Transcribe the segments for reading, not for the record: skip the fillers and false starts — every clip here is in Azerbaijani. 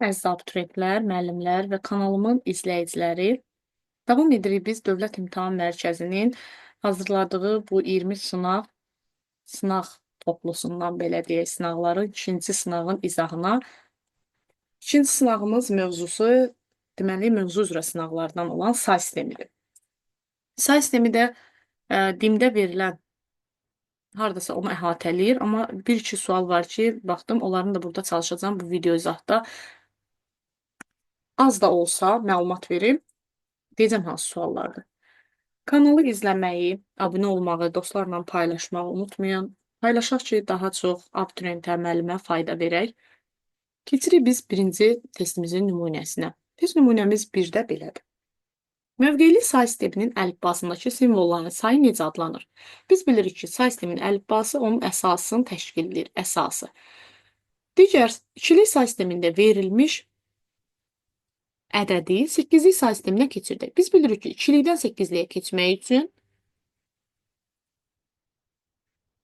Əziz abituriyentlər, müəllimlər və kanalımın izləyiciləri, davam edirik biz Dövlət İmtahan Mərkəzinin hazırladığı bu 20 sınaq toplusundan belə deyək, sınaqların ikinci sınağın izahına. İkinci sınağımız mövzusu, deməli, mövzu üzrə sınaqlardan olan say sistemidir. Say sistemi də DİM-də verilən hardasa onu əhatə eləyir, amma bir-iki sual var ki, baxdım, onların da burada çalışacağam bu video izahda. Az da olsa məlumat verim, deyəcəm hansı suallardır. Kanalı izləməyi, abunə olmağı, dostlarla paylaşmağı unutmayın. Paylaşaq ki, daha çox abituriyentə, müəllimə fayda verək. Keçirik biz birinci testimizin nümunəsinə. Test nümunəmiz 1-də belədir. Mövqeyli say sisteminin əlifbasındakı simvolların sayı necə adlanır? Biz bilirik ki, say sisteminin əlifbası onun əsasını təşkil edir, əsası. Digər ikilik say sistemində verilmiş ədədi 8-lik say sisteminə keçirdik. Biz bilirik ki, ikilikdən 8-liyə keçmək üçün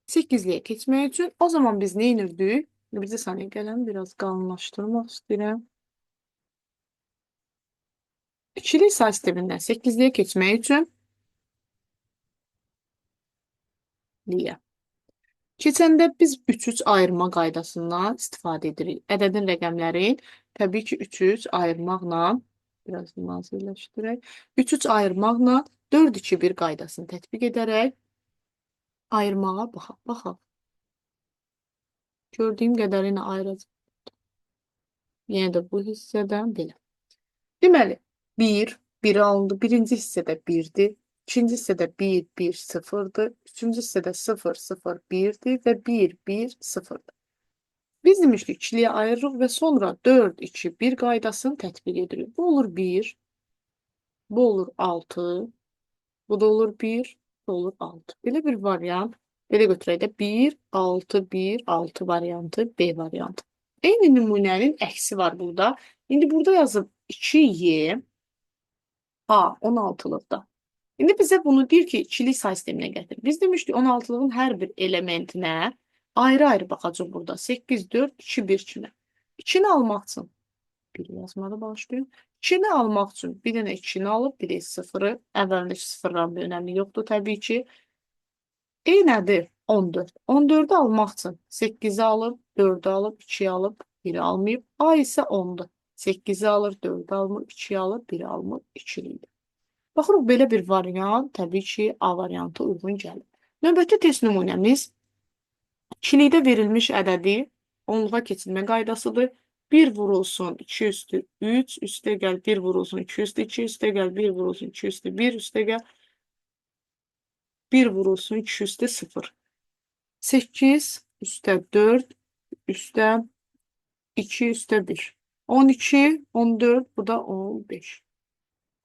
8-liyə keçmək üçün o zaman biz nə edirdik? Bir saniyə gələn biraz qalınlaşdırmaq istəyirəm. İkilik say sistemindən 8-liyə keçmək üçün liyə. Keçəndə biz 3-3 ayırma qaydasından istifadə edirik. Ədədin rəqəmlərin təbii ki, 3-3 ayırmaqla, biraz nazirləşdirək, 3-3 ayırmaqla 4-2-1 qaydasını tətbiq edərək ayırmağa baxaq. Baxaq. Gördüyüm qədərini ayıracaq. Yenə də bu hissədən belə. Deməli, 1, 1 alındı. Birinci hissədə 1-dir. İkinci hissədə 1, 1, 0-dır. Üçüncü hissədə 0, 0, 1-dir və 1, 1, 0-dır. Biz demişdik, ikiliyə ayırırıq və sonra 4, 2, 1 qaydasını tətbiq edirik. Bu olur 1, bu olur 6, bu da olur 1, bu olur 6. Belə bir variant, belə götürək də 1, 6, 1, 6 variantı, B variantı. Eyni nümunənin əksi var burada. İndi burada yazıb 2Y, A 16-lıqda. İndi bizə bunu deyir ki, ikilik say sisteminə gətir. Biz demişdik 16-lığın hər bir elementinə ayrı-ayrı baxacaq burada. 8, 4, 2, 1 kimi. 2-ni almaq üçün, 1 yazmadı bağışlayın. 2-ni almaq üçün bir dənə 2-ni alıb, bir də 0-ı. Əvvəlindəki sıfırların bir önəmi yoxdur təbii ki. E nədir? 14. 14-ü almaq üçün 8-i alıb, 4-ü alıb, 2-yi alıb, 1-i almayıb. A isə 10-dur. 8-i alır, 4-ü almır, 2-yi alır, 1-i almır, 2-lidir. Baxırıq, belə bir variant təbii ki, A variantı uyğun gəlir. Növbəti test nümunəmiz ikilikdə verilmiş ədədi onluğa keçirmə qaydasıdır. 1 vurulsun 2 üstü 3, üstə gəl 1 vurulsun 2 üstü 2, üstə gəl 1 vurulsun 2 üstü 1, üstə gəl 1 vurulsun 2 üstü 0. 8 üstə 4, üstə 2 üstə 1. 12, 14, bu da 15.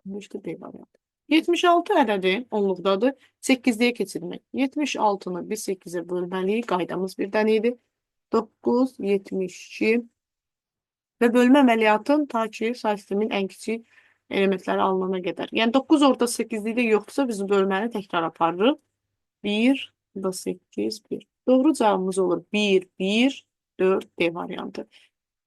15 də B variantı. 76 ədədi onluqdadır. 8-liyə keçirmək. 76-nı biz 8-ə bölməliyik. Qaydamız bir dənə idi. 9, 72 və bölmə əməliyyatın ta ki say sistemin ən kiçik elementləri alınana qədər. Yəni 9 orada 8-likdə yoxdursa biz bölməni təkrar aparırıq. 1, bu da 8, 1. Doğru cavabımız olur 1, 1, 4 D variantı.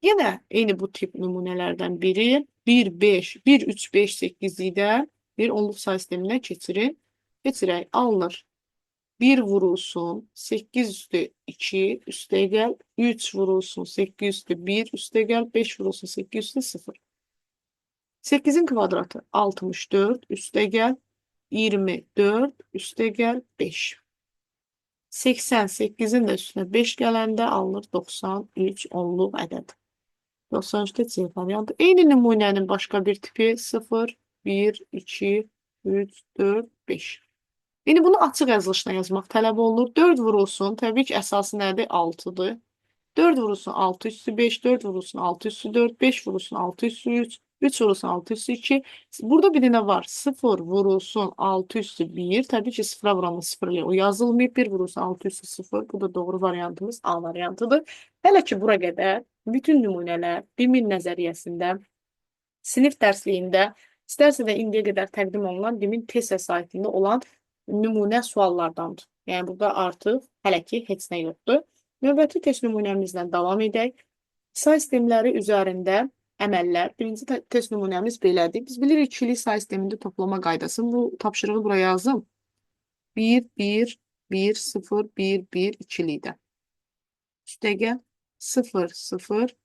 Yenə eyni bu tip nümunələrdən biri 1, 5, 1, 3, 5, 8-likdə bir onluq say sisteminə keçirin. Keçirək, alınır. 1 vurulsun 8 üstü 2 üstə gəl, 3 vurulsun 8 üstü 1 üstə gəl, 5 vurulsun 8 üstü 0. 8-in kvadratı 64 üstə gəl, 24 üstə gəl, 5. 88-in də üstünə 5 gələndə alınır 93 onluq ədəd. 93-də C variantı. Eyni nümunənin başqa bir tipi 0, 1, 2, 3, 4, 5. İndi bunu açıq yazılışla yazmaq tələb olunur. 4 vurulsun. Təbii ki, əsası nədir? 6-dır. 4 vurulsun 6 üstü 5, 4 vurulsun 6 üstü 4, 5 vurulsun 6 üstü 3, 3 vurulsun 6 üstü 2. Burada bir dənə var. 0 vurulsun 6 üstü 1. Təbii ki, 0-a vuranda 0 ilə o yazılmayıb. 1 vurulsun 6 üstü 0. Bu da doğru variantımız A variantıdır. Hələ ki, bura qədər bütün nümunələr DİM-in nəzəriyyəsində, sinif dərsliyində, istərsə də indiyə qədər təqdim olunan DİM-in test vəsaitində olan nümunə suallardandır. Yəni, burada artıq hələ ki, heç nə yoxdur. Növbəti test nümunəmizlə davam edək. Say sistemləri üzərində Əməllər. Birinci test nümunəmiz belədir. Biz bilirik ikilik say sistemində toplama qaydasını. Bu tapşırığı buraya yazım. 1, 1, 1, 0, 1, 1, ikilikdə. Üstəgəl 0, 0,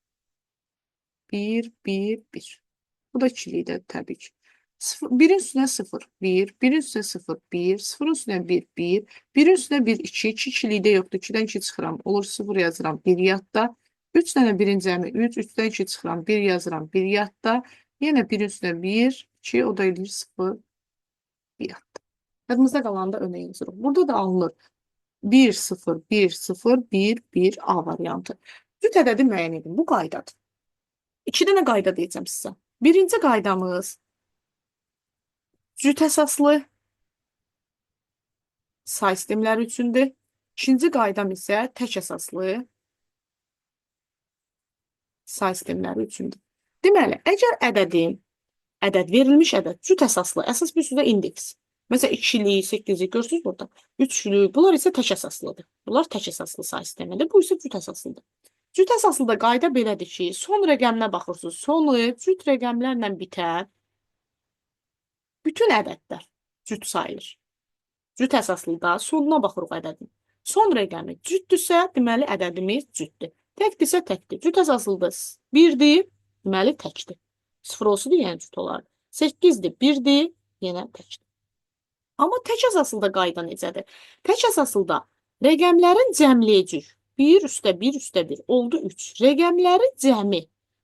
1, 1, 1. Bu da ikilikdə təbii ki. 1-in üstünə 0, 1, 1-in üstünə 0, 1, 0-ın üstünə 1, 1, 1-in üstünə 1, 2, 2 ikilikdə yoxdur. 2-dən 2 çıxıram, olur 0 yazıram, 1 yadda. 3 dənə 1-in cəmi 3, 3-dən 2 çıxıram, 1 yazıram, 1 yadda. Yenə 1-in üstünə 1, 2, o da eləyir 0, 1 yadda. Yadımızda qalanda önə yazırıq. Burada da alınır. 1, 0, 1, 0, 1, 1, A variantı. Cüt ədədi müəyyən edin. Bu qaydadır. İki dənə qayda deyəcəm sizə. Birinci qaydamız cüt əsaslı say sistemləri üçündür. İkinci qaydam isə tək əsaslı say sistemləri üçündür. Deməli, əgər ədədin, ədəd verilmiş ədəd cüt əsaslı, əsas bir sözdə indeks. Məsələn, ikilik, səkkizlik görürsünüz burada. Üçlük, bunlar isə tək əsaslıdır. Bunlar tək əsaslı say sistemidir. Bu isə cüt əsaslıdır. Cüt əsaslıda qayda belədir ki, son rəqəminə baxırsınız. Sonu cüt rəqəmlərlə bitən bütün ədədlər cüt sayılır. Cüt əsaslıda sonuna baxırıq ədədin. Son rəqəmi cütdürsə, deməli ədədimiz cütdür. Təkdirsə təkdir. Cüt əsaslıda 1-dir, deməli təkdir. 0 olsaydı yenə cüt olardı. 8-dir, 1-dir, yenə təkdir. Amma tək əsaslıda qayda necədir? Tək əsaslıda rəqəmlərin cəmləyəcək. 1 üstə 1 üstə 1 oldu 3. Rəqəmlərin cəmi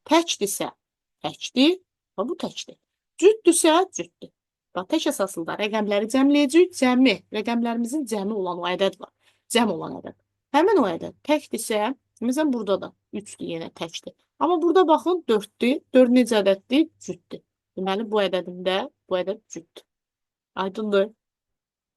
təkdirsə təkdir, və bu təkdir. Cütdürsə cütdür. Bax, tək əsaslıda rəqəmləri cəmləyəcək, cəmi, rəqəmlərimizin cəmi olan o ədəd var. Cəm olan ədəd. Həmin o ədəd təkdirsə, məsələn burada da 3-dür, yenə təkdir. Amma burada baxın 4-dür. 4 necə ədəddir? Cütdür. Deməli bu ədədimdə bu ədəd cütdür. Aydındır?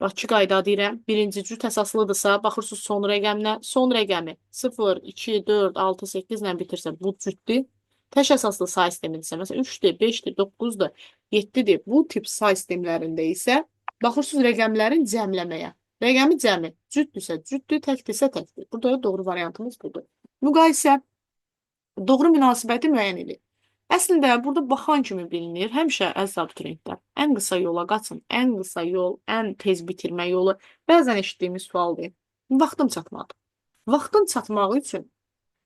Bax, iki qayda deyirəm. Birinci cüt əsaslıdırsa, baxırsınız son rəqəminə. Son rəqəmi 0, 2, 4, 6, 8 ilə bitirsə, bu cütdür. Tək əsaslı say sistemidirsə, məsələn 3-dür, 5-dir, 9-dur, 7-dir. Bu tip say sistemlərində isə baxırsınız rəqəmlərin cəmləməyə. Rəqəmi cəmi cütdürsə cütdür, təkdirsə təkdir. Burada da doğru variantımız budur. Müqayisə doğru münasibəti müəyyən edir. Əslində burada baxan kimi bilinir. Həmişə əziz abituriyentlər, ən qısa yola qaçın. Ən qısa yol, ən tez bitirmə yolu. Bəzən eşitdiyimiz sualdır. Vaxtım çatmadı. Vaxtın çatmağı üçün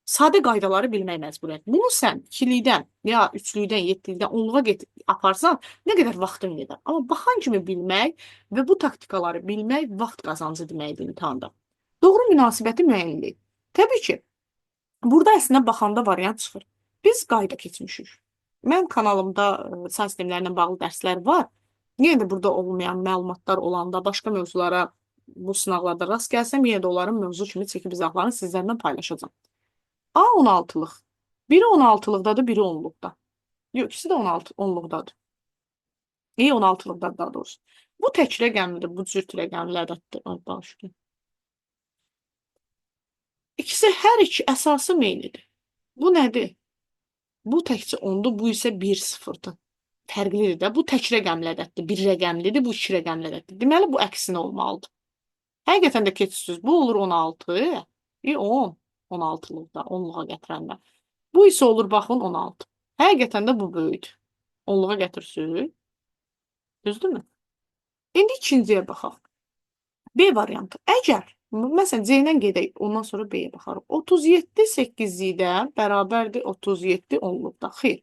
sadə qaydaları bilmək məcburiyyət. Bunu sən ikilikdən, ya üçlükdən, yeddilikdən, onluğa aparsan, nə qədər vaxtın gedər. Amma baxan kimi bilmək və bu taktikaları bilmək vaxt qazancı deməkdir imtahanda. Doğru münasibəti müəyyən edir. Təbii ki, burada əslində baxanda variant çıxır. Biz qayda keçmişik. Mən kanalımda say sistemlərlə bağlı dərslər var. Yenə də burada olmayan məlumatlar olanda başqa mövzulara bu sınaqlarda rast gəlsəm, yenə də onların mövzu kimi çəkib izahlarını sizlərlə paylaşacağam. A 16-lıq. Biri 16-lıqdadır, biri 10-luqda. Yox, ikisi də 16, 10-luqdadır. 16-lıqdadır daha doğrusu. Bu tək rəqəmlidir, bu cüt rəqəmli ədəddir. Ay, bağışlayın. İkisi hər iki əsası meylidir. Bu nədir? Bu təkcə 10-dur, bu isə 1-0-dır. Fərqlidir də. Bu tək rəqəmli ədəddir, bir rəqəmlidir, bu iki rəqəmli ədəddir. Deməli, bu əksinə olmalıdır. Həqiqətən də keçirsiniz. Bu olur 16, 10, 16-lıqda, 10-luğa gətirəndə. Bu isə olur, baxın, 16. Həqiqətən də bu böyükdür. 10-luğa gətirsiniz. Düzdürmü? İndi ikinciyə baxaq. B variantı. Əgər, məsələn, C-dən gedək, ondan sonra B-yə baxarıq. 37 8-likdə bərabərdir 37 onluqda. Xeyr.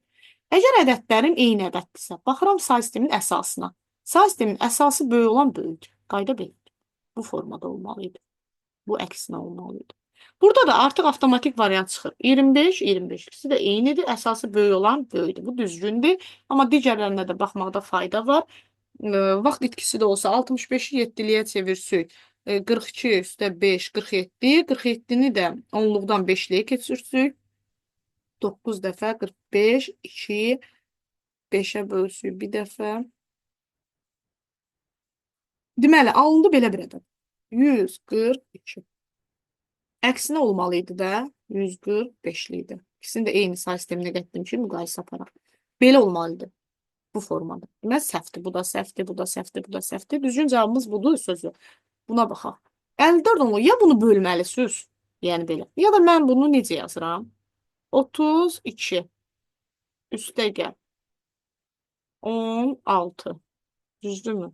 Əgər ədədlərim eyni ədəddirsə, baxıram say sistemin əsasına. Say sistemin əsası böyük olan böyükdür. Qayda belədir. Bu formada olmalı idi. Bu əksinə olmalı idi. Burada da artıq avtomatik variant çıxır. 25, 25. İkisi də eynidir. Əsası böyük olan böyükdür. Bu düzgündür. Amma digərlərinə də baxmaqda fayda var. Vaxt itkisi də olsa 65-i 7-liyə çevirsək, 42 üstə 5, 47. 47-ni də onluqdan 5-liyə keçirsək. 9 dəfə 45, 2, 5-ə bölsük bir dəfə. Deməli, alındı belə bir ədəd. 142. Əksinə olmalı idi də, 145-li idi. İkisini də eyni say sisteminə gətirdim ki, müqayisə aparaq. Belə olmalı idi. Bu formada. Deməli, səhvdir. Bu da səhvdir, bu da səhvdir, bu da səhvdir. Düzgün cavabımız budur sözü. Buna baxaq. 54 onluq. Ya bunu bölməlisiniz, yəni belə. Ya da mən bunu necə yazıram? 32 Üstə gəl. 16. Düzdürmü?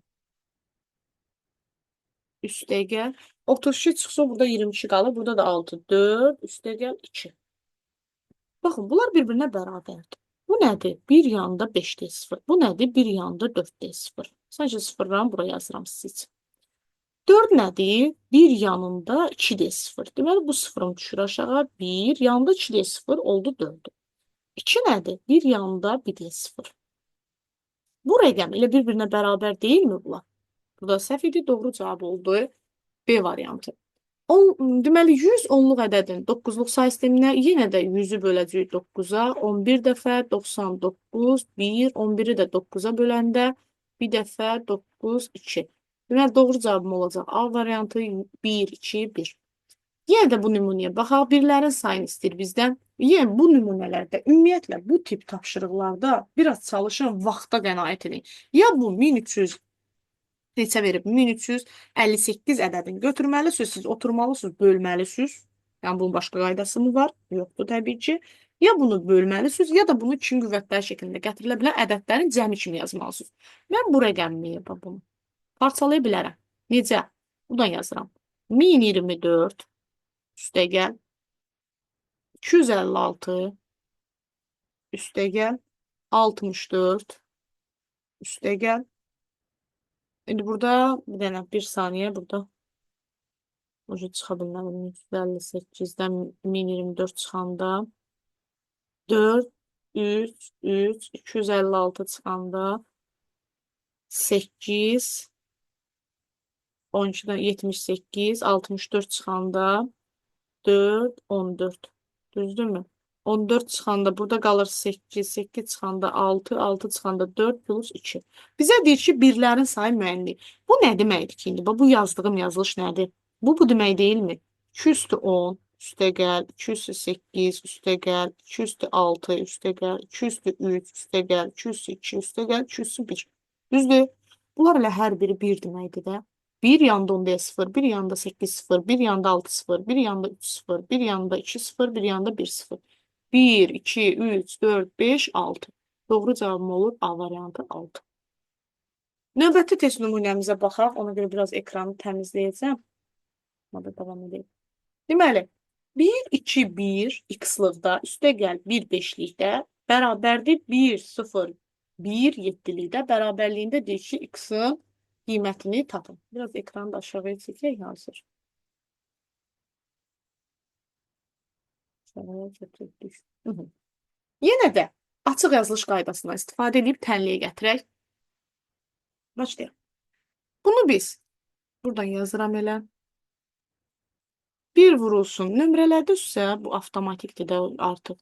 Üstə gəl. 32 çıxsa burada 22 qalır. Burada da 6, 4. Üstə gəl 2. Baxın, bunlar bir-birinə bərabərdir. Bu nədir? Bir yanında 5D 0. Bu nədir? Bir yanında 4D 0. Sadəcə sıfırlarını bura yazıram siz üçün. 4 nədir? Bir yanında 2D 0. Deməli, bu sıfırım düşür aşağı. 1, yanında 2D 0 oldu 4. 2 nədir? Bir yanında 1D 0. Bu rəqəm elə bir-birinə bərabər deyilmi bunlar? Bu da səhv idi. Doğru cavab oldu. B variantı. Deməli, 100 onluq ədədin 9-luq say sisteminə yenə də 100-ü böləcəyik 9-a. 11 dəfə 99, 1, 11-i də 9-a böləndə bir dəfə 9, 2. Deməli, doğru cavabım olacaq. A variantı 1, 2, 1. Yenə də bu nümunəyə baxaq. Birlərin sayını istəyir bizdən. Yenə bu nümunələrdə, ümumiyyətlə bu tip tapşırıqlarda biraz çalışın, vaxta qənaət edin. Ya bu 1300 neçə verib? 1358 ədədini götürməlisiniz, siz oturmalısınız, bölməlisiniz. Yəni bunun başqa qaydası mı var? Yoxdur təbii ki. Ya bunu bölməlisiniz, ya da bunu 2 qüvvətlər şəklində gətirilə bilən ədədlərin cəmi kimi yazmalısınız. Mən bu rəqəmi bunu parçalaya bilərəm. Necə? Buradan yazıram. 1024 üstə gəl 256 üstə gəl 64 üstə gəl. İndi burada bir dənə bir saniyə burada ucu çıxa bilmədim. 358-dən 1024 çıxanda 4, 3, 3, 256 çıxanda 8, 12-dən 78, 64 çıxanda 4, 14. Düzdürmü? 14 çıxanda burada qalır 8, 8 çıxanda 6, 6 çıxanda 4 plus 2. Bizə deyir ki, birlərin sayı müəyyəndir. Bu nə deməkdir ki, indi? Bu yazdığım yazılış nədir? Bu demək deyilmi? 2 üstü 10, üstə gəl, 2 üstü 8, üstə gəl, 2 üstü 6, üstə gəl, 2 üstü 3, üstə gəl, 2 üstü 2, üstə gəl, 2 üstü 1. Düzdür? Bunlar elə hər biri 1 deməkdir də. Bir yanda 10 0, bir yanda 8 0, bir yanda 6 0, bir yanda 3 0, bir yanda 2 0, bir yanda 1 0. 1, 2, 3, 4, 5, 6. Doğru cavabım olur A variantı 6. Növbəti test nümunəmizə baxaq. Ona görə biraz ekranı təmizləyəcəm. Ona da davam edeyim. Deməli, 1, 2, 1 x-lıqda, üstə gəl 1 5-likdə bərabərdir 1, 0, 1 7-likdə bərabərliyində deyir ki, x-in qiymətini tapın. Biraz ekranı da aşağıya çəkək hazır. Aşağıya götürdük. Yenə də açıq yazılış qaydasından istifadə edib tənliyə gətirək. Başlayaq. Bunu biz buradan yazıram elə. 1 vurulsun. Nömrələrdə bu avtomatikdir də artıq.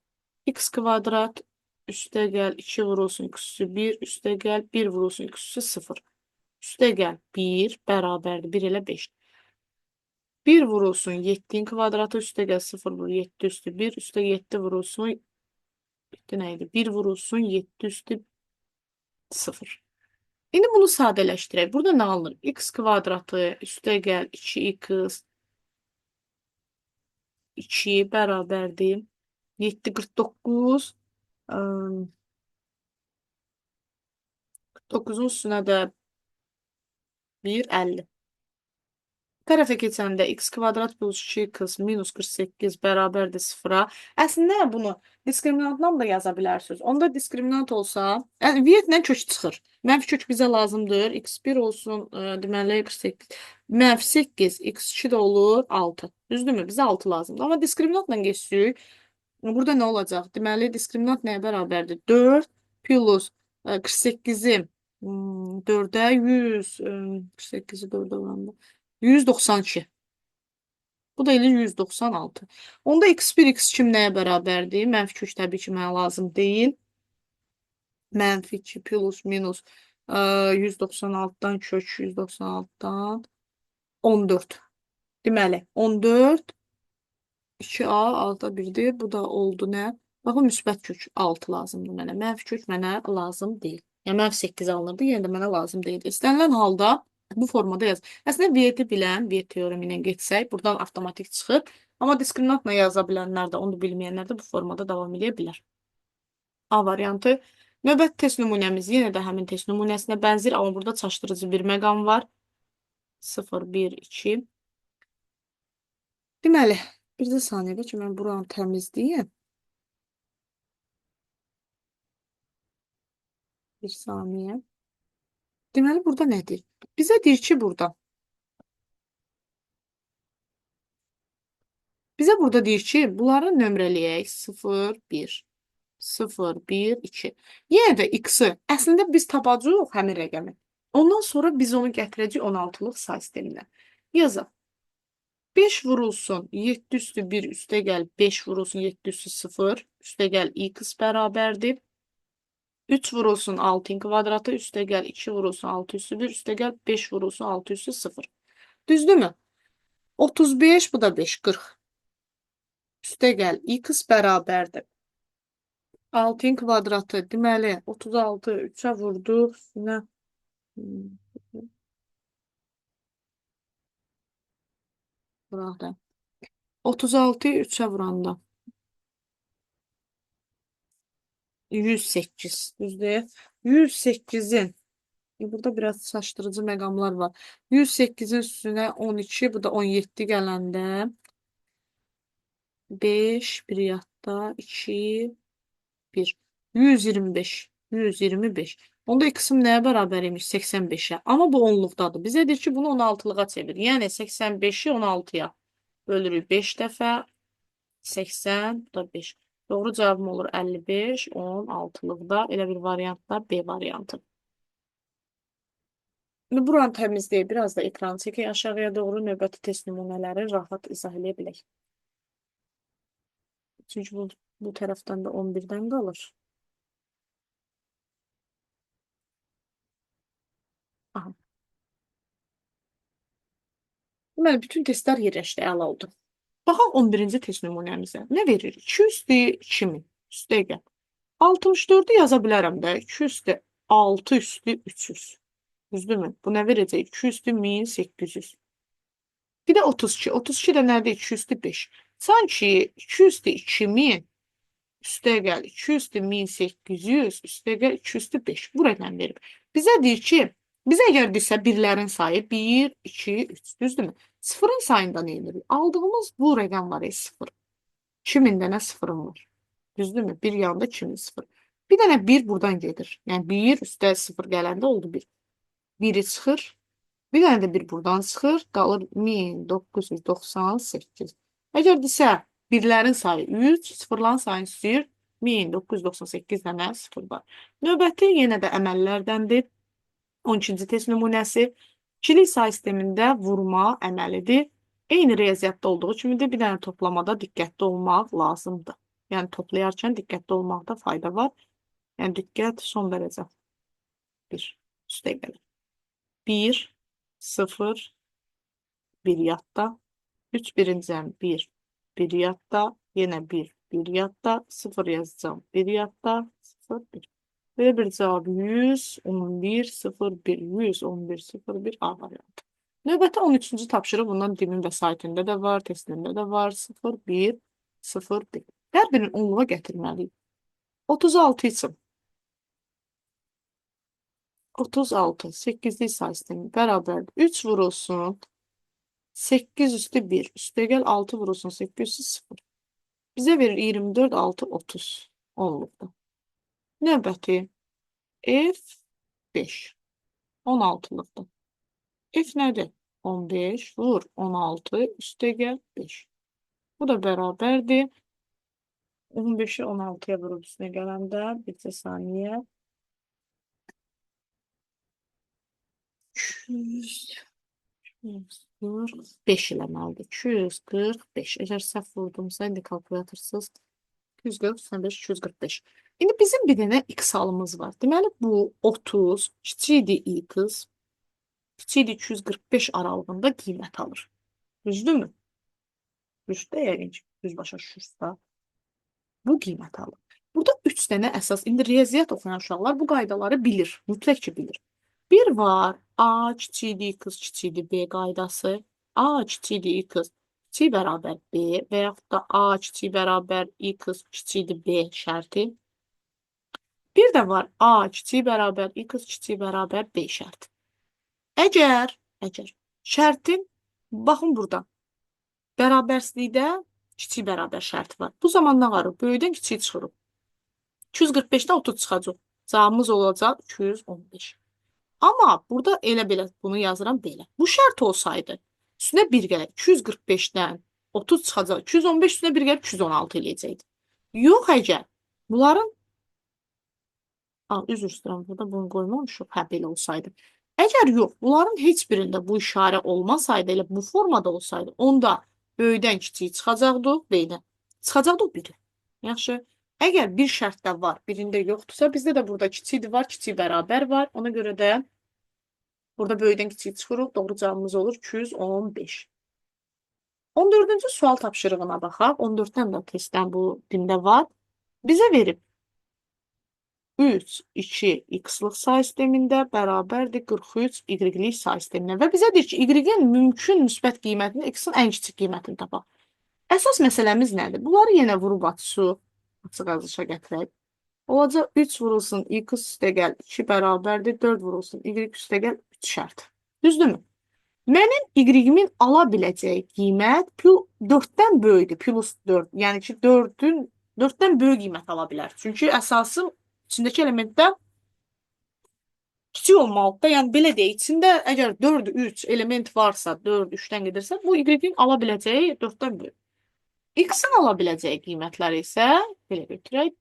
X kvadrat üstə gəl 2 vurulsun x üstü 1 üstə gəl 1 vurulsun x üstü 0. Üstə gəl 1 bərabərdir 1 elə 5. 1 vurulsun 7-nin kvadratı üstə gəl 0 vur 7 üstü 1 üstə 7 vurulsun 7 nə idi? 1 vurulsun 7 üstü 0. İndi bunu sadələşdirək. Burada nə alınır? X kvadratı üstə gəl 2x 2 bərabərdir. 7 49 49-un üstünə də 1 50. Tərəfə keçəndə x kvadrat plus 2x minus 48 bərabərdir 0-a. Əslində bunu diskriminantla da yaza bilərsiniz. Onda diskriminant olsa, yəni vietlə kök çıxır. Mənfi kök bizə lazımdır. x1 olsun, deməli 48. Mənfi 8, x2 də olur 6. Düzdürmü? Bizə 6 lazımdır. Amma diskriminantla keçsək, burada nə olacaq? Deməli, diskriminant nəyə bərabərdir? 4 plus 48-i 4-ə 100, 48-i 4-ə vuranda 192. Bu da eləyir 196. Onda x1, x2 nəyə bərabərdir? Mənfi kök təbii ki, mənə lazım deyil. Mənfi 2 plus minus 196-dan kök 196-dan 14. Deməli, 14 2a 6-da 1-dir. Bu da oldu nə? Baxın, müsbət kök 6 lazımdır mənə. Mənfi kök mənə lazım deyil. Yəni, mənfi 8 alınırdı, yenə də mənə lazım deyil. İstənilən halda bu formada yaz. Əslində, V-ti bilən, V teoremi ilə getsək, buradan avtomatik çıxır. Amma diskriminantla yaza bilənlər də, onu bilməyənlər də bu formada davam edə bilər. A variantı. Növbəti test nümunəmiz yenə də həmin test nümunəsinə bənzir, amma burada çaşdırıcı bir məqam var. 0, 1, 2. Deməli, bir də saniyədə ki, mən buranı təmizləyim. Bir saniyə. Deməli, burada nə deyir? Bizə deyir ki, burada. Bizə burada deyir ki, bunları nömrələyək. 0, 1, 0, 1, 2. Yenə də x-i əslində biz tapacağıq həmin rəqəmi. Ondan sonra biz onu gətirəcəyik 16-lıq say sisteminə. Yazaq. 5 vurulsun 7 üstü 1 üstə gəl 5 vurulsun 7 üstü 0 üstə gəl x bərabərdir. 3 vurulsun 6-ın kvadratı üstə gəl 2 vurulsun 6 üstü 1 üstə gəl 5 vurulsun 6 üstü 0. Düzdürmü? 35 bu da 5 40. Üstə gəl x bərabərdir. 6-ın kvadratı deməli 36 3-ə vurduq üstünə vuraq da. 36-yı 3-ə vuranda 108, düzdür? 108-in burada biraz çaşdırıcı məqamlar var. 108-in üstünə 12, bu da 17 gələndə 5, bir yadda 2, 1. 125. 125. Onda x-im nəyə bərabər imiş? 85-ə. Amma bu onluqdadır. Bizə deyir ki, bunu 16-lığa çevir. Yəni 85-i 16-ya bölürük 5 dəfə. 80, bu da 5. Doğru cavabım olur 55, 16-lıqda. Elə bir variantda B variantı. İndi buranı təmizləyək. Biraz da ekranı çəkək aşağıya doğru növbəti test nümunələri rahat izah eləyə bilək. Çünki bu tərəfdən də 11-dən qalır. Aha. Deməli, bütün testlər yerləşdi, əla oldu. Baxaq 11-ci test nümunəmizə. Nə verir? 2 üstü 2000. Üstə gəl. 64-ü yaza bilərəm də. 2 üstü 6 üstü 300. Düzdürmü? Bu nə verəcək? 2 üstü 1800. Bir də 32. 32 də nədir? 2 üstü 5. Sanki 2 üstü 2000 üstə gəl 2 üstü 1800 üstə gəl 2 üstü 5. Bu rəqəm verib. Bizə deyir ki, bizə əgər desə birlərin sayı 1, 2, 3, düzdürmü? Sıfırın sayında nə edirik? Aldığımız bu rəqəm var ya 0. 2000 dənə sıfırım var. Düzdürmü? Bir yanında 2000 sıfır. Bir dənə 1 buradan gedir. Yəni 1 üstə 0 gələndə oldu 1. 1-i çıxır. Bir dənə də 1 buradan çıxır. Qalır 1998. Əgər desə birlərin sayı 3, sıfırların sayını istəyir. 1998 dənə sıfır var. Növbəti yenə də əməllərdəndir. 12-ci test nümunəsi. İkilik say sistemində vurma əməlidir. Eyni riyaziyyatda olduğu kimidir. Bir dənə toplamada diqqətli olmaq lazımdır. Yəni toplayarkən diqqətli olmaqda fayda var. Yəni diqqət son dərəcə. 1 üstə gəlir. 1, 0, 1 yadda. 3 birincəm 1, 1 yadda. Yenə 1, 1 yadda. 0 yazacağam. 1 yadda. 0, 1. Belə bir cavab 111, 0, 1, 111, 0, 1 A variantı. Növbəti 13-cü tapşırıq bundan DİM-in vəsaitində də var, testində də var. 0, 1, 0, 1. Hər birini onluğa gətirməliyik. 36 üçün. 36, 8-lik say sistemi bərabərdir. 3 vurulsun, 8 üstü 1, üstə gəl 6 vurulsun, 8 üstü 0. Bizə verir 24, 6, 30 onluqda. Növbəti F5, 16-lıqda. F nədir? 15 vur 16, üstə gəl 5. Bu da bərabərdir. 15-i 16-ya vurub üstünə gələndə bircə saniyə. 245 eləməlidir. 245. Əgər səhv vurdumsa, indi kalkulyatorsuz 240, 95, 245. İndi bizim bir dənə x halımız var. Deməli, bu 30 kiçikdir x, kiçikdir 245 aralığında qiymət alır. Düzdürmü? Düzdür, yəqin ki, düz başa düşürsə. Bu qiymət alır. Burada 3 dənə əsas, indi riyaziyyat oxuyan uşaqlar bu qaydaları bilir, mütləq ki bilir. Bir var, A kiçikdir x kiçikdir B qaydası, A kiçikdir x kiçik bərabər B və yaxud da A kiçik bərabər x kiçikdir B şərti. Bir də var A kiçik bərabər, X kiçik bərabər B şərti. Əgər şərtin, baxın burada, bərabərsizlikdə kiçik bərabər şərti var. Bu zaman nə var? Böyükdən kiçik çıxırıq. 245-dən 30 çıxacaq. Cavabımız olacaq 215. Amma burada elə belə bunu yazıram belə. Bu şərt olsaydı, üstünə 1 gələk. 245-dən 30 çıxacaq. 215 üstünə 1 gəlib 216 eləyəcəkdi. Yox əgər bunların üzr istəyirəm, burada bunu qoymamışıq. Hə, belə olsaydı. Əgər yox, bunların heç birində bu işarə olmasaydı, elə bu formada olsaydı, onda böyükdən kiçik çıxacaqdı, B-dən. Çıxacaqdı biri. Yaxşı. Əgər bir şərtdə var, birində yoxdursa, bizdə də burada kiçik var, kiçik bərabər var. Ona görə də burada böyükdən kiçik çıxırıq. Doğru cavabımız olur 215. 14-cü sual tapşırığına baxaq. 14-dən də testdən bu dində var. Bizə verib 3, 2 x-lıq say sistemində bərabərdir 43 y-lik say sisteminə. Və bizə deyir ki, y-in mümkün müsbət qiymətini, x-in ən kiçik qiymətini tapaq. Əsas məsələmiz nədir? Bunları yenə vurub açıq yazışa gətirək. Olacaq 3 vurulsun x üstəgəl 2 bərabərdir 4 vurulsun y üstəgəl 3 şərt. Düzdürmü? Mənim y-imin ala biləcəyi qiymət 4-dən böyükdür. Plus 4. Yəni ki, 4-dən böyük qiymət ala bilər. Çünki əsası içindəki elementdə kiçik olmalıdır da. Yəni belə deyək, içində əgər 4, 3 element varsa, 4, 3-dən gedirsə, bu y-in ala biləcəyi 4-dən böyük. X-in ala biləcəyi qiymətləri isə belə götürək.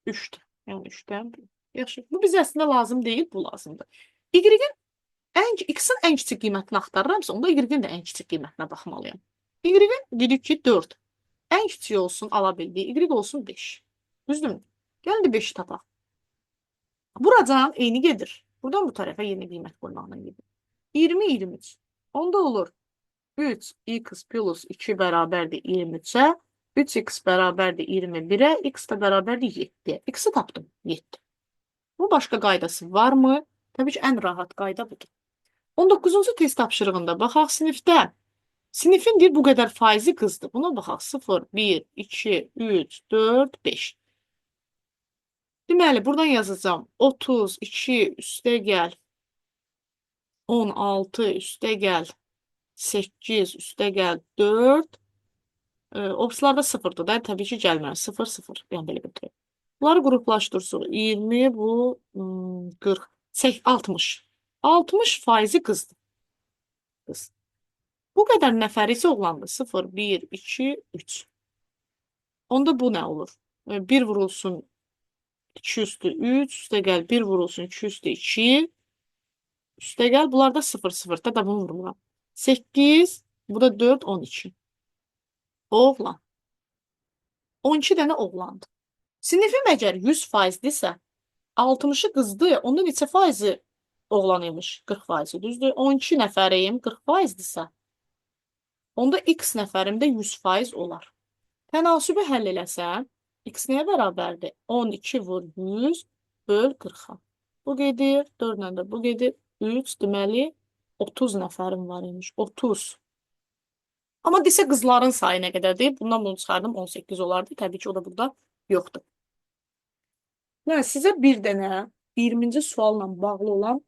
3-dür. Yəni 3-dən böyük. Yaxşı. Bu bizə əslində lazım deyil, bu lazımdır. X-in ən kiçik qiymətini axtarıramsa, onda y-in də ən kiçik qiymətinə baxmalıyam. Y-in dedik ki, 4. Ən kiçiyi olsun ala bildiyi, y olsun 5. Düzdürmü? Gəlin də 5-i tapaq. Buradan eyni gedir. Buradan bu tərəfə yeni qiymət qoymaqla gedir. 20, 23. Onda olur 3x plus 2 bərabərdir 23-ə, 3x bərabərdir 21-ə, x də bərabərdir 7-yə. X-i tapdım, 7. Bu başqa qaydası varmı? Təbii ki, ən rahat qayda budur. 19-cu test tapşırığında baxaq sinifdə. Sinifin deyir, bu qədər faizi qızdır. Buna baxaq. 0, 1, 2, 3, 4, 5. Deməli, buradan yazacağım. 32 üstəgəl 16 üstəgəl 8 üstəgəl 4. Obslarda 0-dır da. Təbii ki, gəlmir. 0, 0. Yəni, belə götürək. Bunları qruplaşdırsaq. 20, bu 40, 60. 60 faizi qızdır. Qız. Bu qədər nəfər isə oğlandır. 0, 1, 2, 3. Onda bu nə olur? 1 vurulsun 2 üstü 3, üstəgəl 1 vurulsun 2 üstü 2, üstəgəl bunlar da 0, 0. Da bunu vurmuram. 8, bu da 4, 12. Oğlan. 12 dənə oğlandır. Sinifim əgər 100 faizdirsə, 60-ı qızdı, onda neçə faizi oğlan imiş? 40 faizi, düzdür? 12 nəfəriyim 40 faizdirsə, onda x nəfərim də 100 faiz olar. Tənasübü həll eləsəm, x nəyə bərabərdir? 12 vur 100 böl 40-a. Bu gedir, 4 ilə də bu gedir. 3, deməli 30 nəfərim var imiş. 30. Amma desə qızların sayı nə qədərdir? Bundan bunu çıxardım, 18 olardı. Təbii ki, o da burada yoxdur. Mən sizə bir dənə 20-ci sualla bağlı olan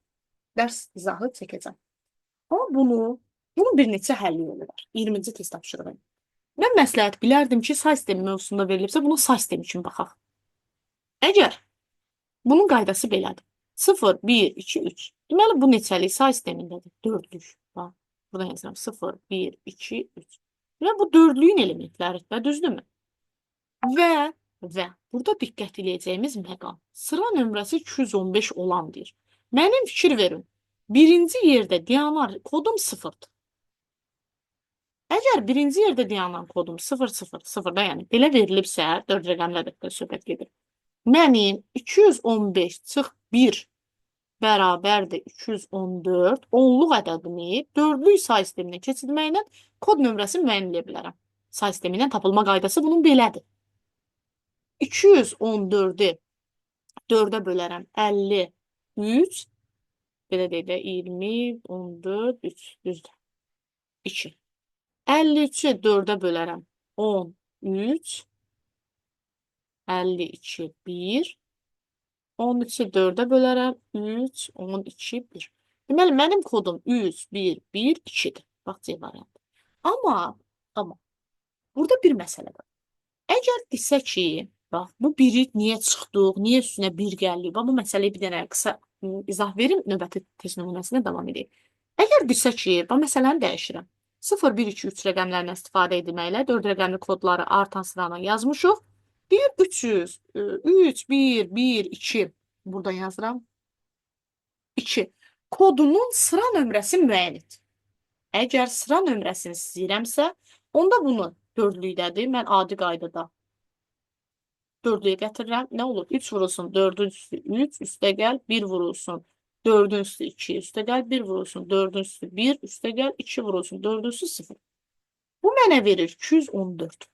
dərs izahı çəkəcəm. Amma bunun bir neçə həlli yolu var. 20-ci test tapşırığı. Mən məsləhət bilərdim ki, say sistemi mövzusunda verilibsə, bunu say sistemi üçün baxaq. Əgər bunun qaydası belədir. 0, 1, 2, 3. Deməli, bu neçəlik say sistemindədir? Dördlük. Bax, buradan yazıram. 0, 1, 2, 3. Deməli, bu dördlüyün elementləridir, düzdürmü? Və burada diqqət eləyəcəyimiz məqam. Sıra nömrəsi 215 olan deyir. Mənim fikir verin. Birinci yerdə dayanar kodum 0-dır. Əgər birinci yerdə dayanan kodum 0, 0, 0-da, yəni belə verilibsə, 4 rəqəmli ədəddə söhbət gedir. Mənim 215 çıx 1 bərabərdir 214 onluq ədədini dördlük say sisteminə keçirməklə kod nömrəsini müəyyən eləyə bilərəm. Say sistemi ilə tapılma qaydası bunun belədir. 214-ü 4-ə bölərəm 53, belə deyək də 20, 14, 3, düzdür. 2. 53-ü 4-ə bölərəm 13, 52, 1. 13-ü 4-ə bölərəm. 3, 12, 1. Deməli, mənim kodum 3, 1, 1, 2-dir. Bax, C variantı. Amma burada bir məsələ var. Əgər desə ki, bax, bu 1-i niyə çıxdıq, niyə üstünə 1 gəldi? Bax, bu məsələyi bir dənə qısa izah verim, növbəti test nümunəsinə davam edək. Əgər desə ki, bax, məsələni dəyişirəm. 0, 1, 2, 3 rəqəmlərindən istifadə edilməklə 4 rəqəmli kodları artan sırayla yazmışıq. Deyir 300, 3, 1, 1, 2. Buradan yazıram. 2. Kodunun sıra nömrəsi müəyyən et. Əgər sıra nömrəsini istəyirəmsə, onda bunu dördlükdədir. Mən adi qaydada dördlüyə gətirirəm. Nə olur? 3 vurulsun 4-ün üstü 3, üstə gəl 1 vurulsun 4-ün üstü 2, üstə gəl 1 vurulsun 4-ün üstü 1, üstə gəl 2 vurulsun 4-ün üstü 0. Bu mənə verir 214.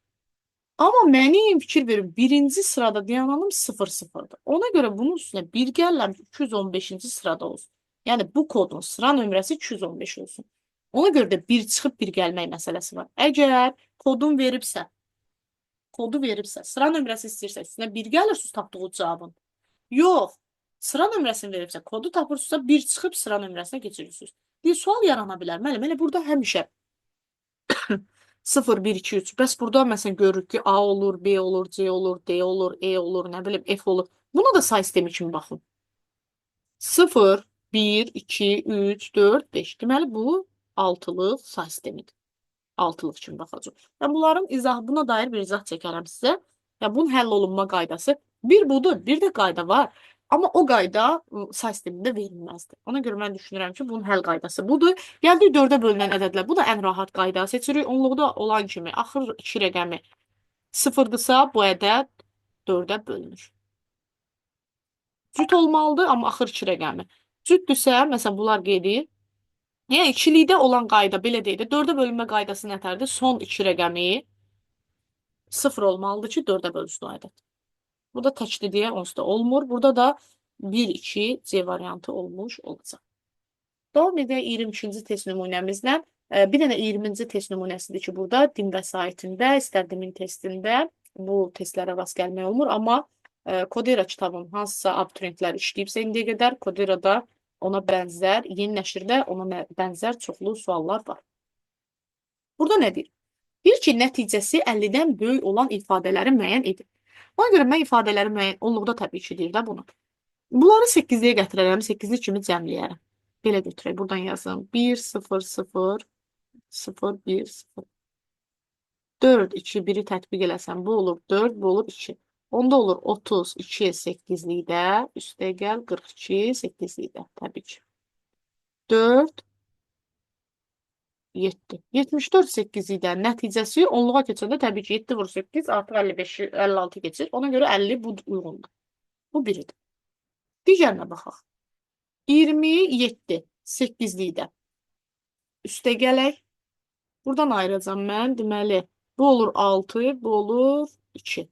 Amma mənim fikir verin, birinci sırada dayananım 0 0-dır. Ona görə bunun üstünə 1 gəlirəm 215-ci sırada olsun. Yəni bu kodun sıra nömrəsi 215 olsun. Ona görə də 1 çıxıb 1 gəlmək məsələsi var. Əgər kodun veribsə, kodu veribsə, sıra nömrəsi istəyirsə, üstünə 1 gəlirsiniz tapdığı cavabın. Yox, sıra nömrəsini veribsə, kodu tapırsınızsa 1 çıxıb sıra nömrəsinə keçirirsiniz. Bir sual yarana bilər. Müəllim, elə burada həmişə 0, 1, 2, 3. Bəs burada məsələn görürük ki, A olur, B olur, C olur, D olur, E olur, nə bilim, F olur. Buna da say sistemi kimi baxın. 0, 1, 2, 3, 4, 5. Deməli, bu altılıq say sistemidir. Altılıq kimi baxacaq. Yəni, bunların izahı, buna dair bir izah çəkərəm sizə. Yəni, bunun həll olunma qaydası bir budur, bir də qayda var. Amma o qayda say sistemində verilməzdir. Ona görə mən düşünürəm ki, bunun həll qaydası budur. Gəldik 4-ə bölünən ədədlər. Bu da ən rahat qayda seçirik. Onluqda olan kimi axır 2 rəqəmi 0-dırsa, bu ədəd 4-ə bölünür. Cüt olmalıdır, amma axır 2 rəqəmi. Cütdürsə, məsələn, bunlar gedir. Yəni, ikilikdə olan qayda belə deyək də, 4-ə bölünmə qaydası nətərdir? Son 2 rəqəmi 0 olmalıdır ki, 4-ə bölünsün o ədəd. Bu da təkli deyə onsuz da olmur. Burada da 1, 2 C variantı olmuş olacaq. Davam edək 22-ci test nümunəmizlə. Bir dənə 20-ci test nümunəsidir ki, burada DİM vəsaitində, istər DİM-in testində bu testlərə rast gəlmək olmur. Amma Kodera kitabın hansısa abituriyentlər işləyibsə indiyə qədər Koderada ona bənzər, yeni nəşrdə ona bənzər çoxlu suallar var. Burada nə deyir? Deyir ki, nəticəsi 50-dən böyük olan ifadələri müəyyən edin. Ona görə mən ifadələri müəyyən onluqda təbii ki, deyir də bunu. Bunları 8-liyə gətirərəm, 8-li kimi cəmləyərəm. Belə götürək, buradan yazım. 1, 0, 0, 0, 1, 0. 4, 2, 1-i tətbiq eləsəm, bu olur 4, bu olur 2. Onda olur 32, 8-likdə, üstə gəl 42, 8-likdə, təbii ki. 4, 7. 74 8-likdə nəticəsi onluğa keçəndə təbii ki, 7 vur 8 artıq 55, 56 keçir. Ona görə 50 bu uyğundur. Bu biridir. Digərinə baxaq. 27 8-likdə. Üstə gələk. Buradan ayıracağam mən. Deməli, bu olur 6, bu olur 2.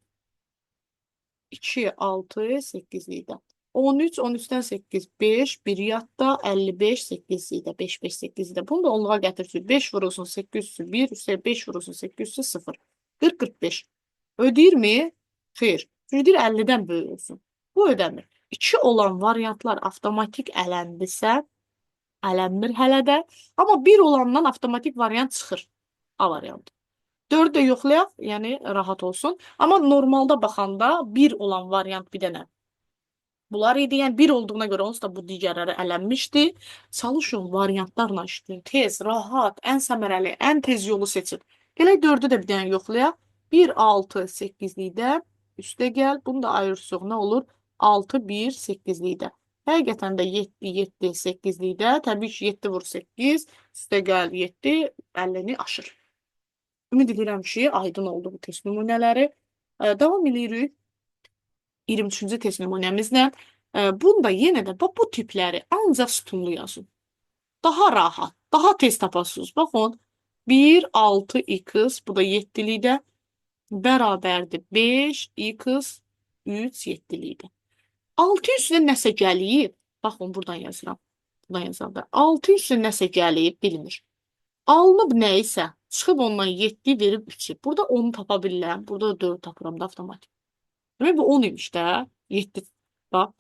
2, 6, 8-likdə. 13, 13-dən 8, 5, 1 yadda, 55, 8-likdə, 5, 5, 8-likdə. Bunu da onluğa gətirsiniz. 5 vurulsun 8 üstü 1, üstə 5 vurulsun 8 üstü 0. 40, 45. Ödəyirmi? Xeyr. Çünki deyir 50-dən böyük olsun. Bu ödəmir. 2 olan variantlar avtomatik ələndisə, ələnmir hələ də. Amma 1 olandan avtomatik variant çıxır. A variantı. 4 də yoxlayaq, yəni rahat olsun. Amma normalda baxanda 1 olan variant bir dənə bunlar idi. Yəni 1 olduğuna görə onsuz da bu digərləri ələnmişdi. Çalışın, variantlarla işləyin. Tez, rahat, ən səmərəli, ən tez yolu seçin. Gələk 4-ü də bir dənə yoxlayaq. 1, 6, 8-likdə üstə gəl. Bunu da ayırsaq nə olur? 6, 1, 8-likdə. Həqiqətən də 7, 7, 8-likdə. Təbii ki, 7 vur 8, üstə gəl 7, 50-ni aşır. Ümid edirəm ki, aydın oldu bu test nümunələri. Davam edirik 23-cü test nümunəmizlə. Bunda yenə də bax, bu tipləri ancaq sütunlu yazın. Daha rahat, daha tez tapasınız. Baxın, 1, 6, x, bu da 7-likdə bərabərdir 5, x, 3, 7-likdə. 6 üstünə nəsə gəlib, baxın, buradan yazıram. Buradan yazıram da. 6 üstünə nəsə gəlib, bilinir. Alınıb nə isə, çıxıb ondan 7 verib 3-ü. Burada 10-u tapa bilirəm, burada da 4 tapıram da avtomatik. Demək, bu 10 imiş də. 7. Bax.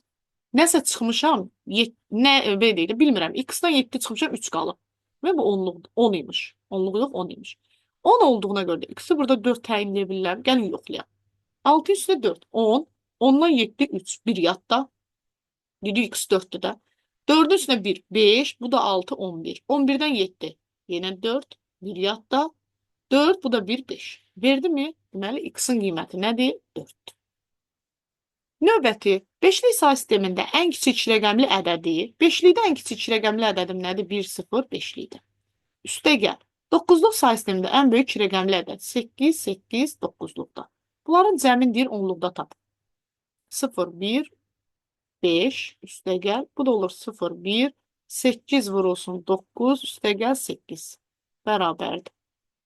Nəsə çıxmışam, nə belə deyil, bilmirəm. X-dan 7 çıxmışam, 3 qalıb. Demək, bu 10-luq, 10 imiş. 10-luq yox, 10 imiş. 10 olduğuna görə də X-i burada 4 təyinləyə bilirəm. Gəlin yoxlayaq. 6 üstə 4, 10. 10-dan 7, 3, 1 yadda. Dedik X 4-dür də. 4-ün üstünə 1, 5. Bu da 6, 11. 11-dən 7. Yenə 4, 1 yadda. 4, bu da 1, 5. Verdi mi? Deməli, X-in qiyməti nədir? 4-dür. Növbəti, beşlik say sistemində ən kiçik rəqəmli ədədi, beşlikdə ən kiçik rəqəmli ədədim nədir? 1, 0, beşlikdə. Üstə gəl. 9-luq say sistemində ən böyük rəqəmli ədəd 8, 8, 9-luqda. Bunların cəmin deyir 10-luqda tap. 0, 1, 5, üstə gəl. Bu da olur 0, 1, 8 vurulsun 9, üstə gəl 8. Bərabərdir.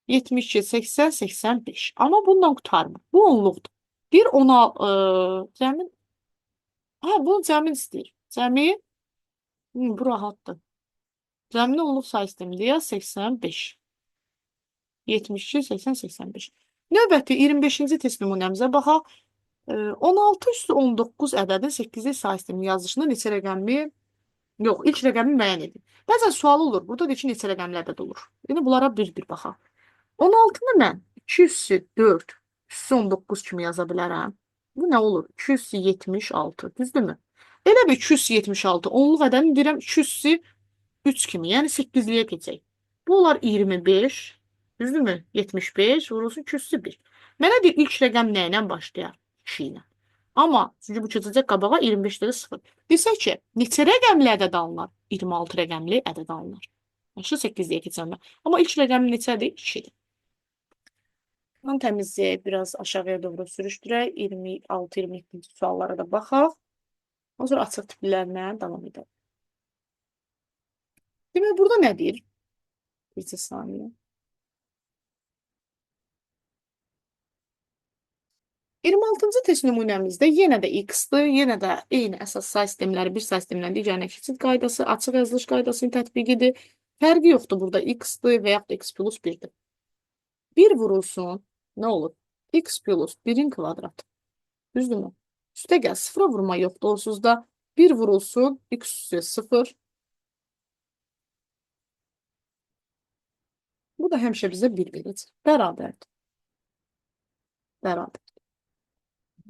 72, 80, 85. Amma bundan qurtarmır. Bu onluqdur. Bir ona cəmin, hə, bunu cəmin istəyir. Cəmi, bu rahatdır. Cəmini onluq say sistemində yaz 85. 72, 80, 85. Növbəti 25-ci test nümunəmizə baxaq. 16 üstü 19 ədədin 8-lik say sisteminin yazılışında neçə rəqəmli? Yox, ilk rəqəmi müəyyən edin. Bəzən sual olur. Burada deyir ki, neçə rəqəmli ədəd olur. İndi bunlara bir-bir baxaq. 16-nı mən 2 üstü 4 üstü 19 kimi yaza bilərəm. Bu nə olur? 2 üstü 76. Düzdürmü? Elə bir 2 üstü 76. Onluq ədədini deyirəm 2 üstü 3 kimi. Yəni 8-liyə keçək. Bu olar 25. Düzdürmü? 75 vurulsun 2 üstü 1. Mənə deyir ilk rəqəm nə ilə başlayar? 2 ilə. Amma çünki bu keçəcək qabağa 25-də də 0. Desək ki, neçə rəqəmli ədəd alınар? 26 rəqəmli ədəd alınар. Yaxşı, 8-liyə keçəndə. Amma ilk rəqəm neçədir? 2-dir. Bunu təmizləyək, biraz aşağıya doğru sürüşdürək. 26-27-ci suallara da baxaq. Ondan sonra açıq tiplərlə davam edək. Demək, burada nə deyir? Bir saniyə. 26-cı test nümunəmizdə yenə də x-dir, yenə də eyni əsas say sistemləri bir say sistemindən digərinə keçid qaydası, açıq yazılış qaydasının tətbiqidir. Fərqi yoxdur burada x-dir və yaxud da x plus 1-dir. 1 vurulsun, nə olur? X plus 1-in kvadratı. Düzdürmü? Üstə gəl, sıfıra vurma yoxdur onsuz da. 1 vurulsun, x üstə 0. Bu da həmişə bizə 1 verəcək. Bərabərdir. Bərabər.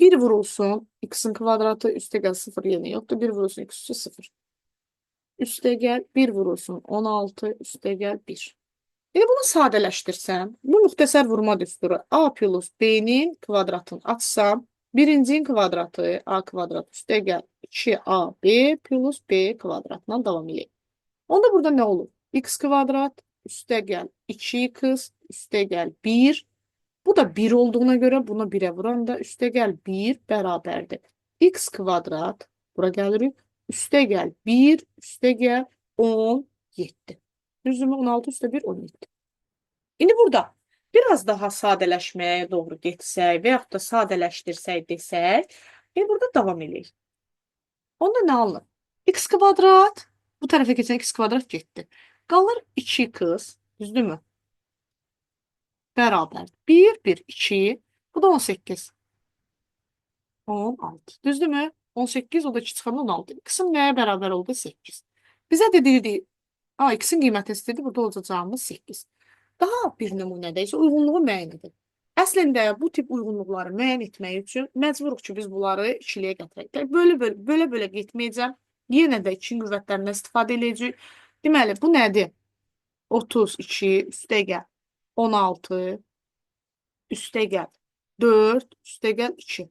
1 vurulsun, x-in kvadratı, üstə gəl 0 yenə yoxdur. 1 vurulsun, x üstə 0. Üstə gəl, 1 vurulsun, 16, üstə gəl 1. İndi bunu sadələşdirsəm, bu müxtəsər vurma düsturu A plus B-nin kvadratını açsam, birincinin kvadratı A kvadrat üstə gəl 2AB plus B kvadratından davam eləyək. Onda burada nə olur? X kvadrat üstə gəl 2x üstə gəl 1. Bu da 1 olduğuna görə buna 1-ə vuranda üstə gəl 1 bərabərdir. X kvadrat bura gəlirik. Üstə gəl 1 üstə gəl 17. Düzdürmü? 16 üstə 1 17. İndi burada biraz daha sadələşməyə doğru getsək və yaxud da sadələşdirsək desək, burada davam eləyək. Onda nə alınır? X kvadrat, bu tərəfə keçən x kvadrat getdi. Qalır 2x, düzdürmü? Bərabər. 1, 1, 2, bu da 18. 16, düzdürmü? 18, o da 2 çıxanda 16. X-in nəyə bərabər oldu? 8. Bizə də deyirdi, x-in qiyməti istəyirdi, burada olacağımız 8. Daha bir nümunədə isə uyğunluğu müəyyən edir. Əslində bu tip uyğunluqları müəyyən etmək üçün məcburuq ki, biz bunları ikiliyə gətirək. Belə-belə getməyəcəm. Yenə də 2-nin qüvvətlərindən istifadə edəcəyik. Deməli, bu nədir? 32 üstə gəl 16 üstə gəl 4 üstə gəl 2.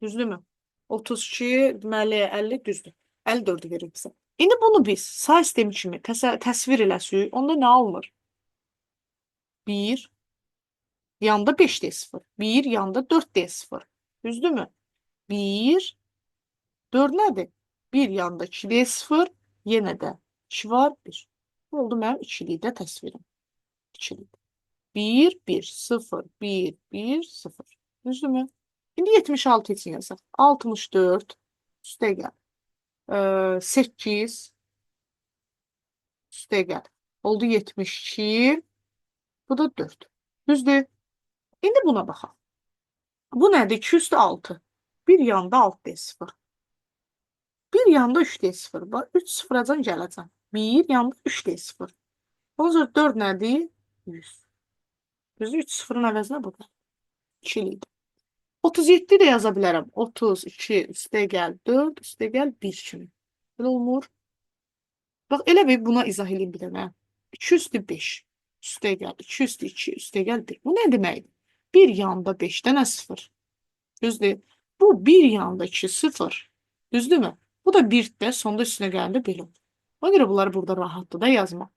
Düzdürmü? 32, deməli 50 düzdür. 54-ü verir bizə. İndi bunu biz say sistemi kimi təsvir eləsək, onda nə alınır? 1 yanda 5D 0. 1 yanda 4D 0. Düzdürmü? 1 4 nədir? 1 yanda 2D 0. Yenə də 2 var, 1. Bu oldu mənim ikilikdə təsvirim. İkilikdə. 1, 1, 0, 1, 1, 0. Düzdürmü? İndi 76 üçün yazaq. 64 üstə gəl. 8 üstə gəl. Oldu 72. Bu da 4. Düzdür? İndi buna baxaq. Bu nədir? 2 üstə 6. Bir yanda 6D0. Bir yanda 3D0. Bax, 3 sıfıracan gələcəm. Bir yanda 3D0. Ondan sonra 4 nədir? 100. Düzdür? 3 sıfırın əvəzinə bu da. 2 idi. 37 də yaza bilərəm. 32 üstə gəl 4, üstə gəl 1 kimi. Belə olmur. Bax, elə bir buna izah eləyim bir dənə. 2 üstü 5, üstə gəl 2 üstü 2, üstə gəl 1. Bu nə deməkdir? Bir yanda 5 dənə 0. Düzdür? Bu bir yanda 2 0. Düzdürmü? Bu da 1 də sonda üstünə gələndə belə olur. Ona görə bunları burada rahatdır da yazmaq.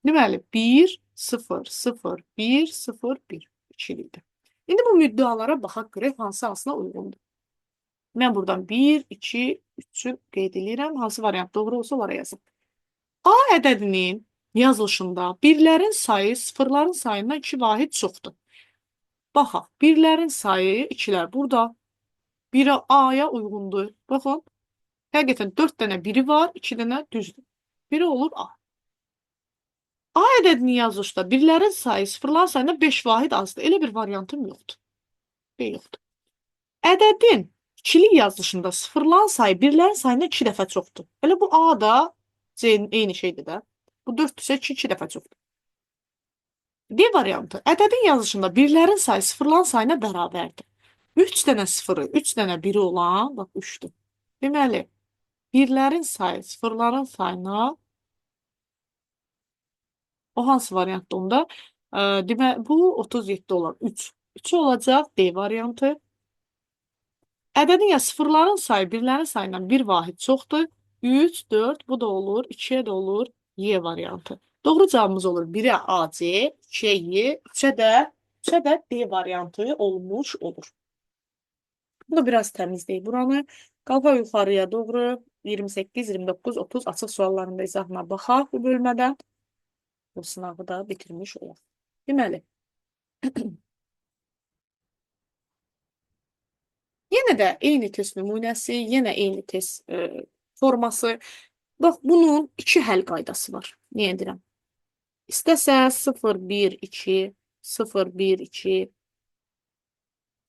Deməli, 1, 0, 0, 1, 0, 1. 2 idi. İndi bu müddəalara baxaq görək hansı hansına uyğundur. Mən buradan 1, 2, 3-ü qeyd edirəm. Hansı variant doğru olsa onlara yazım. A ədədinin yazılışında birlərin sayı sıfırların sayından 2 vahid çoxdur. Baxaq, birlərin sayı 2-lər burada. Biri A-ya uyğundur. Baxın, həqiqətən 4 dənə biri var, 2 dənə düzdür. Biri olur A. A ədədinin yazılışda birlərin sayı sıfırların sayından 5 vahid azdır. Elə bir variantım yoxdur. B yoxdur. Ədədin ikilik yazılışında sıfırların sayı birlərin sayından 2 dəfə çoxdur. Elə bu A da C eyni şeydir də. Bu 4-dürsə 2 2 dəfə çoxdur. D variantı. Ədədin yazılışında birlərin sayı sıfırların sayına bərabərdir. 3 dənə sıfırı, 3 dənə biri olan, bax 3-dür. Deməli, birlərin sayı sıfırların sayına o hansı variantdır onda? Deməli, bu 37 olar. 3. 3 olacaq D variantı. Ədədin ya sıfırların sayı birlərin sayından 1 vahid çoxdur. 3, 4, bu da olur. 2-yə də olur Y variantı. Doğru cavabımız olur. 1-ə AC, 2-yə Y, 3-ə də D variantı olmuş olur. Bunu biraz təmizləyək buranı. Qalxaq yuxarıya doğru 28, 29, 30 açıq suallarında izahına baxaq bu bölmədən. Bu sınavı da bitirmiş olaq. Deməli, yenə də eyni test nümunəsi, yenə eyni test forması. Bax, bunun iki həll qaydası var. Niyə deyirəm? İstəsə 0, 1, 2, 0, 1, 2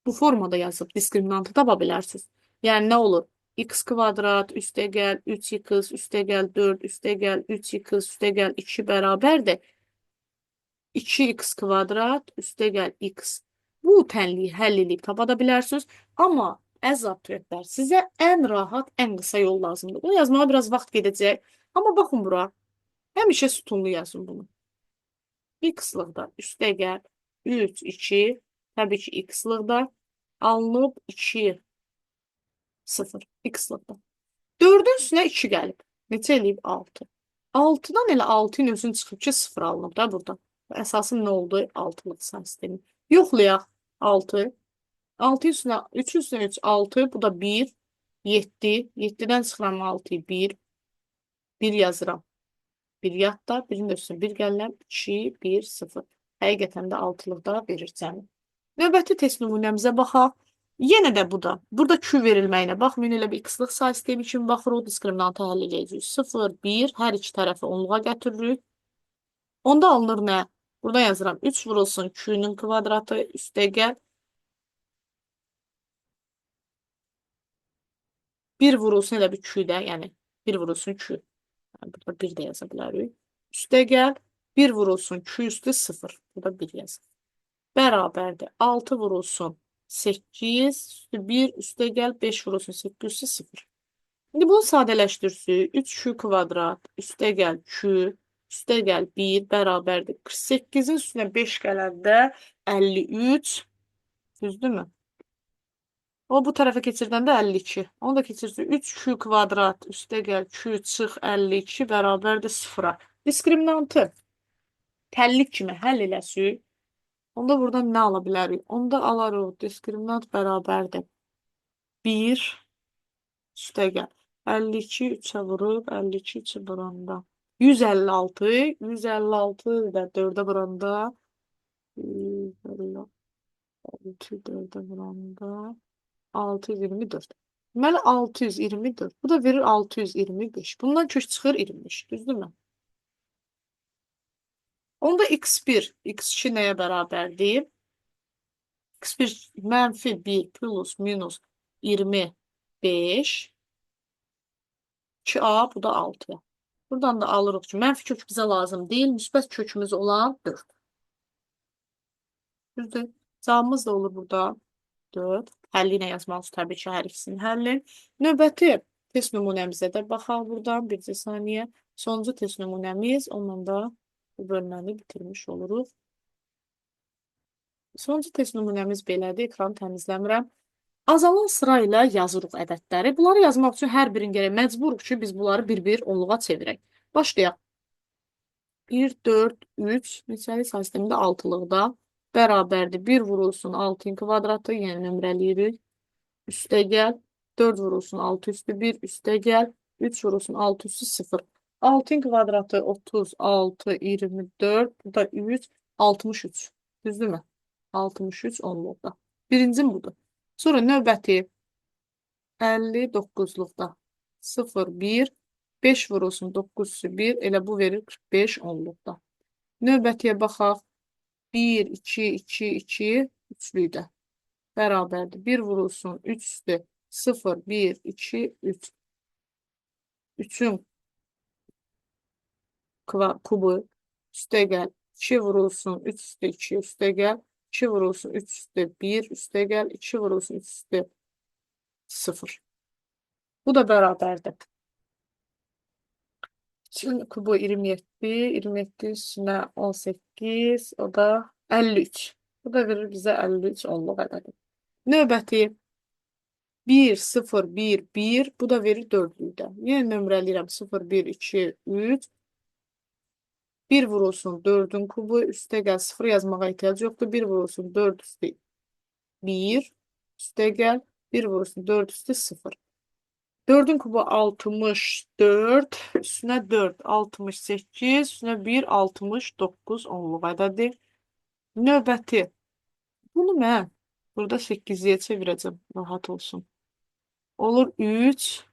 bu formada yazıb diskriminantı tapa bilərsiniz. Yəni, nə olur? X kvadrat üstə gəl 3x üstə gəl 4 üstə gəl 3x üstə gəl 2 bərabərdir. 2x kvadrat üstə gəl x. Bu tənliyi həll edib tapa da bilərsiniz. Amma əziz abituriyentlər, sizə ən rahat, ən qısa yol lazımdır. Bunu yazmağa biraz vaxt gedəcək. Amma baxın bura. Həmişə sütunlu yazın bunu. X-lıqda üstə gəl 3, 2, təbii ki, x-lıqda alınıb 2, 0, x-lıqda. 4-ün üstünə 2 gəlib. Neçə eləyib? 6. 6-dan elə 6-ın özün çıxıb ki, 0 alınıb da burada. Əsası nə oldu? 6-lıq say sistemi. Yoxlayaq. 6. 6 üstünə 3 üstünə 3, 6. Bu da 1, 7. 7-dən çıxıram 6-yı 1. 1 yazıram. 1 yadda, birinin də üstünə 1 gəlirəm. 2, 1, 0. Həqiqətən də 6-lıqda verir cəmi. Növbəti test nümunəmizə baxaq. Yenə də bu da. Burada Q verilməyinə baxmayın. Elə bir x-lıq say sistemi kimi baxırıq. Diskriminantı həll edəcəyik. 0, 1. Hər iki tərəfi onluğa gətiririk. Onda alınır nə? Burada yazıram. 3 vurulsun Q-nün kvadratı üstə gəl. 1 vurulsun elə bir Q-də. Yəni 1 vurulsun Q. Yəni, burada 1 də yaza bilərik. Üstə gəl. 1 vurulsun Q üstü 0. Burada 1 yazır. Bərabərdir. 6 vurulsun 8 üstü 1 üstə gəl 5 vurulsun 8 üstü 0. İndi bunu sadələşdirsək 3Q kvadrat üstə gəl Q üstə gəl 1 bərabərdir. 48-in üstünə 5 gələndə 53. Düzdürmü? O bu tərəfə keçirdəndə 52. Onu da keçirsək 3Q kvadrat üstə gəl Q çıx 52 bərabərdir 0-a. Diskriminantı təllik kimi həll eləsək, onda buradan nə ala bilərik? Onda alarıq diskriminant bərabərdir 1 üstə gəl. 52 3-ə vurub, 52 3-ə vuranda 156, 156 və 4-ə vuranda 156 4-ə vuranda 624. Deməli 624. Bu da verir 625. Bundan kök çıxır 25. Düzdürmü? Onda x1, x2 nəyə bərabərdir? x1 mənfi 1 plus minus 20 5, 2A, bu da 6. Buradan da alırıq ki, mənfi kök bizə lazım deyil, müsbət kökümüz olan 4. Düzdür? Cavabımız da olur burada 4. Həlli ilə yazmalıyız təbii ki, hər ikisinin həlli. Növbəti test nümunəmizə də baxaq buradan. Bircə saniyə. Sonuncu test nümunəmiz. Onunla da bu bölməni bitirmiş oluruq. Sonuncu test nümunəmiz belədir. Ekranı təmizləmirəm. Azalan sıra ilə yazırıq ədədləri. Bunları yazmaq üçün hər birini gərək məcburuq ki, biz bunları bir-bir onluğa çevirək. Başlayaq. 1, 4, 3, neçəli say sistemində altılıqda bərabərdir. 1 vurulsun 6-ın kvadratı, yəni nömrələyirik. Üstə gəl. 4 vurulsun 6 üstü 1, üstə gəl. 3 vurulsun 6 üstü 0. 6-ın kvadratı 36, 24, bu da 3, 63. Düzdürmü? 63 onluqda. Birincim budur. Sonra növbəti 59-luqda 0, 1, 5 vurulsun 9 üstü 1, elə bu verir 45 onluqda. Növbətiyə baxaq. 1, 2, 2, 2, üçlükdə bərabərdir. 1 vurulsun 3 üstü 0, 1, 2, 3. 3-ün kubu üstə gəl. 2 vurulsun 3 üstü 2 üstə gəl. 2 vurulsun 3 üstü 1 üstə gəl. 2 vurulsun 3 üstü 0. Bu da bərabərdir. 2-nin kubu 27, 27 üstünə 18, o da 53. Bu da verir bizə 53 onluq ədədi. Növbəti 1, 0, 1, 1. Bu da verir dördlükdə. Yenə nömrələyirəm 0, 1, 2, 3. 1 vurulsun 4-ün kubu, üstə gəl 0 yazmağa ehtiyac yoxdur. 1 vurulsun 4 üstü 1, üstə gəl 1 vurulsun 4 üstü 0. 4-ün kubu 64, üstünə 4, 68, üstünə 1, 69 onluq ədədi. Növbəti. Bunu mən burada 8-liyə çevirəcəm, rahat olsun. Olur 3,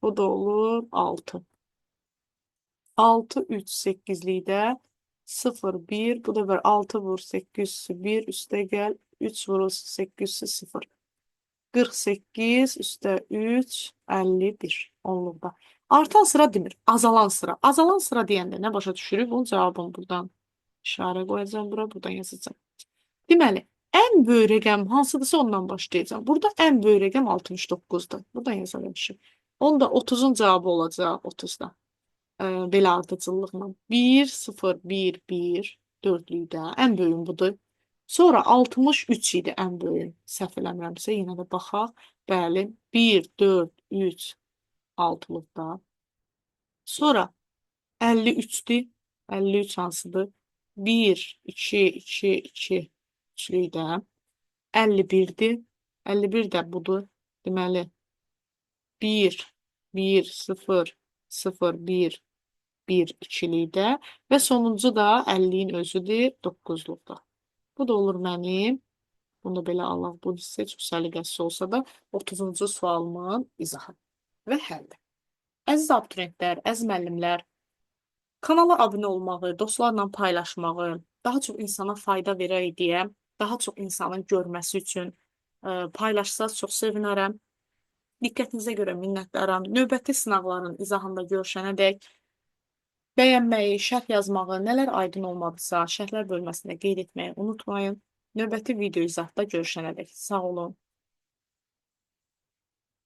bu da olur 6. 6, 3, 8-likdə 0, 1, bu da bir 6 vur 8 üstü 1, üstə gəl 3 vurulsun 8 üstü 0. 48 üstə 3, 51 onluqda. Artan sıra demir, azalan sıra. Azalan sıra deyəndə nə başa düşürük? Bunun cavabını buradan işarə qoyacağam bura, buradan yazacağam. Deməli, ən böyük rəqəm hansıdırsa ondan başlayacağam. Burada ən böyük rəqəm 69-dur. Buradan yazacağım. Onda 30-un cavabı olacaq 30-da. Belə ardıcıllıqla. 1, 0, 1, 1, dördlükdə. Ən böyüyüm budur. Sonra 63 idi ən böyüyüm. Səhv eləmirəmsə, yenə də baxaq. Bəli, 1, 4, 3, altılıqda. Sonra 53-dür. 53 hansıdır? 1, 2, 2, 2 üçlükdə. 51-dir. 51 də budur. Deməli, 1, 1, 0, 0, 1, 1 ikilikdə və sonuncu da 50-nin özüdür, 9-luqda. Bu da olur mənim. Bunu da belə alaq. Bu hissə çox səliqəsiz olsa da 30-cu sualımın izahı və həlli. Əziz abituriyentlər, əziz müəllimlər, kanala abunə olmağı, dostlarla paylaşmağı, daha çox insana fayda verək deyə, daha çox insanın görməsi üçün paylaşsaz çox sevinərəm. Diqqətinizə görə minnətdaram. Növbəti sınaqların izahında görüşənədək bəyənməyi, şərh yazmağı, nələr aydın olmadısa, şərhlər bölməsində qeyd etməyi unutmayın. Növbəti video izahda görüşənədək sağ olun.